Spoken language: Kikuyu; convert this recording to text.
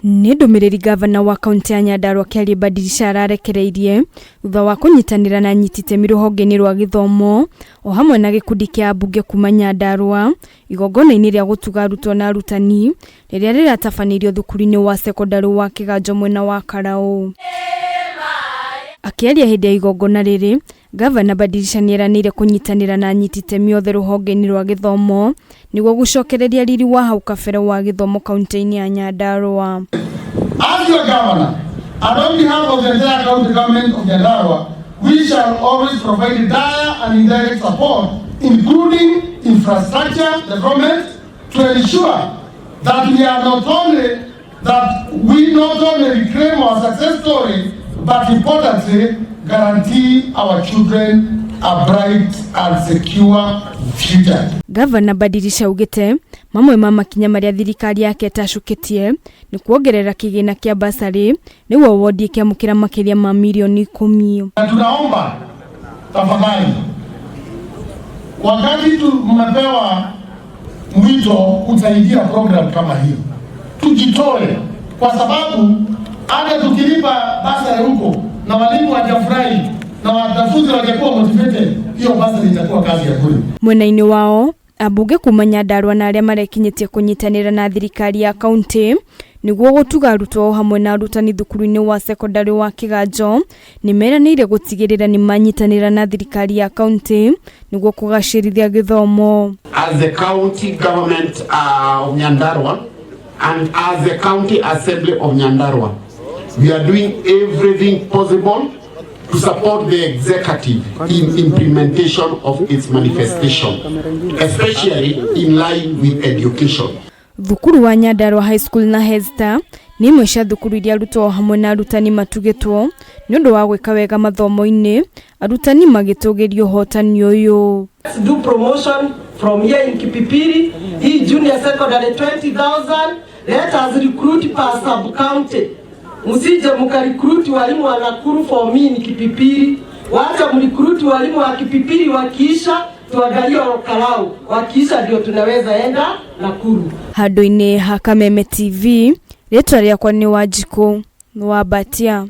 Nĩ ndũmĩrĩri gavana wa kaunti ya Nyandarua Kĩarie Badilisha ararekereirie thutha wa kũnyitanĩra na anyiti itemi rũhonge-inĩ rwa gĩthomo o hamwe na gĩkundi kĩa ambunge kuma Nyandarua igongona-inĩ rĩa gũtuga arutwo na arutani rĩrĩa rĩratabanĩirio thukuru-inĩ wa cekondarĩ wa Kĩganjo mwena wa Karaũ. Akĩaria hĩndĩ ya igongona rĩrĩ, Gavana Badilisha nĩeranĩire kũnyitanĩra na anyiti itemi othe rũhonge-inĩ rwa gĩthomo nĩguo gũcokereria riri wa hau kabere wa gĩthomo kaunti-inĩ ya Nyandarua. As your governor, and on behalf of the entire county government of Nyandarua, we shall always provide dire and indirect support, including infrastructure development, to ensure that we are not only that we not only reclaim our success story, but importantly, guarantee our children a bright and secure future. Gavana Badilisha augĩte mamwe ma makinya marĩa thirikari yake ĩtacũkĩtie nĩ kuongerera kĩgĩna kĩa basarĩ nĩguo wondi ĩkĩamũkĩra makĩria ma mirioni 10. Na tunaomba tafadhali, wakati tumepewa mwito kusaidia program kama hii, tujitoe, kwa sababu hata tukilipa basari huko na walimu hawajafurahi na wanafunzi hawajakuwa motivated, hiyo basari itakuwa kazi ya bure. Mwena-inĩ wao ambunge kuma Nyandarua na arĩa marekinyĩtie kũnyitanĩra na thirikari ya kaunti nĩguo gũtuga arutwo hamwe na arutani thukuru-inĩ wa cekondarĩ wa Kĩganjo nĩ meranĩire gũtigĩrĩra nĩ manyitanĩra na thirikari ya kaunti nĩguo kũgacĩrithia gĩthomo. As the county government of Nyandarua and as the county assembly of Nyandarua, we are doing everything possible to support the executive in implementation of its manifestation, especially in line with education. Thukuru wa Nyandarua High School na Hester nĩ imwe cia thukuru iria arutwo hamwe na arutani matugĩtwo nĩ ũndũ wa gwĩka wega mathomo-inĩ, arutani magĩtũgĩria ũhotani ũyũ. Let's do promotion from here in Kipipiri, hii junior secondary 20,000. Let us recruit per sub county. Msije mkarecruit walimu wa Nakuru for me in Kipipiri. Wacha mrecruit walimu wa Kipipiri, wakiisha tuangalie Olkalou, wakiisha ndio tunaweza enda Nakuru. Handũ-inĩ ha Kameme TV, rĩtwa rĩakwa nĩ Wanjikũ wa Mbatia.